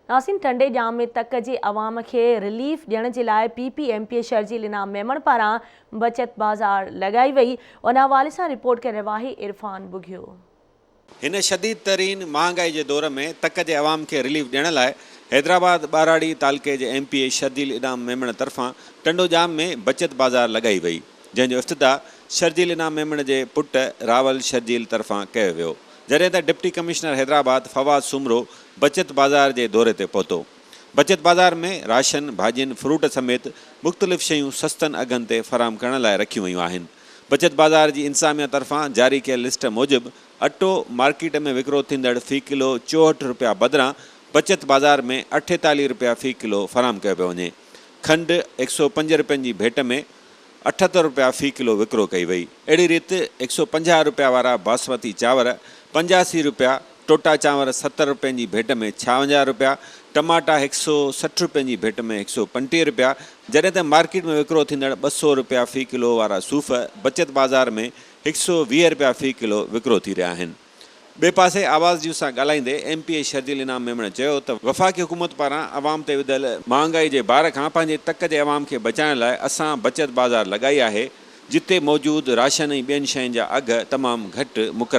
ناظرين ٽنڊي ڄام ۾ تڪ جي عوام کي رليف ڏيڻ جي لاء P P M P A Sharjeel Inam Memon پاران بچت بازار لڳائي وئي ان حوالي سان رپورٽ ڪري رهيو آهي عرفان ٻگهيو. هن شديد ترين مهانگائي جي دور ۾ تڪ جي عوام کي رليف ڏيڻ لاء حيدرآباد ٻهراڙي تعلقي جي M P A Sharjeel Inam Memon طرفان ٽنڊوڄام ۾ بچت بازار لڳائي وئي جنهن جو افتتاح شرجيل انعام ميمڻ جي پٽ راول شرجيل طرفان ڪيو ويو جڏهن ته ڊپٽي ڪمشنر حيدرآباد فواد سومرو بچت بازار جي دوري تي پهتو بچت بازار ۾ راشن، ڀاڄين، فروٽ سميت مختلف شيون سستن اگهن تي فراهم ڪرڻ لاء رکيون ويون آهن. بچت بازار جي انتظاميا طرفان جاري ڪيل لسٽ موجب اٽو مارڪيٽ ۾ وڪرو ٿيندڙ في ڪلو 64 رپيا بدران بچت بازار ۾ 48 رپيا في ڪلو فراهم ڪيو پيو وڃي. کنڊ هڪ سئو پنج رپين جي ڀيٽ ۾ 78 رپيا في ڪلو وڪرو ڪئي وئي. اهڙي ريت هڪ سئو 50 رپيا وارا باسمتي چانور 85 رپيا، ٽوٽا چانور 70 رپين جي ڀيٽ ۾ 56 رپيا، ٽماٽا هڪ سئو 60 رپين جي ڀيٽ ۾ هڪ سئو 35 رپيا، جڏهن ته مارڪيٽ ۾ وڪرو ٿيندڙ 200 رپيا في ڪلو وارا صوف بچت بازار ۾ هڪ سئو 20 رپيا في ڪلو وڪرو ٿي رهيا آهن. ٻئي پاسي آواز نيوز سان ڳالهائيندي M P A Sharjeel Inam Memon چيو ته وفاقي حڪومت پاران عوام تي وڌل مهانگائي جي بار کان پنهنجي تڪ جي عوام کي بچائڻ لاء اسان بچت بازار لڳائي آهي جتي موجود راشن ۽ ٻين شين جا اگهه تمام گهٽ مقرر.